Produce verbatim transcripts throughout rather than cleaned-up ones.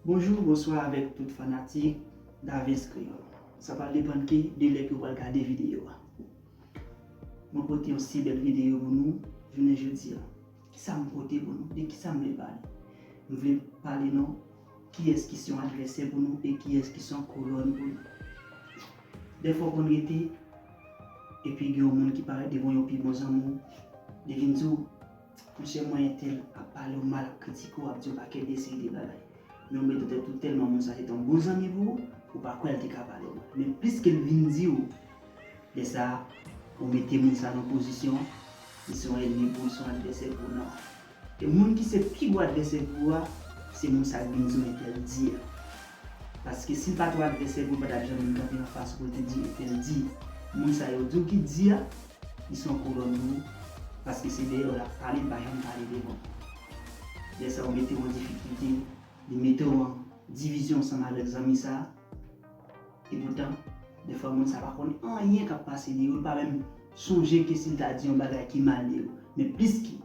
Bonjou, bonswa avèk tout fanatik Davens Kreyòl. Sa pral depann ke de lè ke w pral gade videyo a. Mwen pote yon si bèl videyo pou nou jounen jodi a. Kisa m pote pou nou? De kisa m vle pale? M vle pale non kiyès ki se yon advèsè pou nou e kiyès ki se yon kolòn pou nou. Dèfwa w konn rete epi gen yon moun ki parèt devan yon pi bon zanmi w, li vin di w, monchè, mwen entèl ap pale w mal, ap kritike w, ap di w pakèt de seri de bagay. Men w mete tèt ou tèlman moun sa se te yon bon zanmi pou ou, ou pa kwè l te ka pale w mal. Men plis ke l vin di w, lè sa a, ou mete moun sa nan pozisyon, li se yon ènmi pou ou, li se yon advèsè pou ou, non. E moun ki se pi gwo advèsè pou ou a, se moun sa k vin di w entèl di a. Paske si l pa t yon advèsè pou ou, l pa t ap janm vin kanpe anfas ou pou l te di entèl di. Moun sa yo di w ki di a, li se yon kolòn pou ou, paske se dèyè w l ap pale, l pa janm pale devan. Lè sa a, ou mete w an difikilte, li mete w an divizyon ansanm avèk zanmi sa a. Epoutan, dèfwa moun sa pa konn anyen k ap pase de ou, li pa menm sonje ke si l ta di yon bagay ki mal de ou. Men plis ki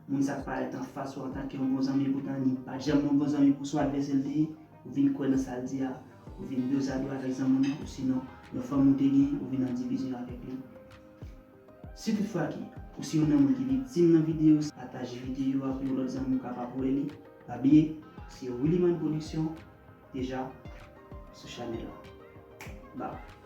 moun sa k parèt anfas ou antanke yon bon zanmi, epoutan li pa t janm yon bon zanmi pou ou, se yon advèsè l te ye, ou vin kwè nan sa l di a, ou vin dozado avèk zanmi w nan, osinon yon fanm ou te genyen, ou vin an divizyon avèk li. Si toutfwa ke ou se youn nan moun ki viktim nan videyo, pataje videyo a pou yon lòt zanmi w kapab wè li. Pa bliye, se Willyman Production deja sou chanèl la. Bye.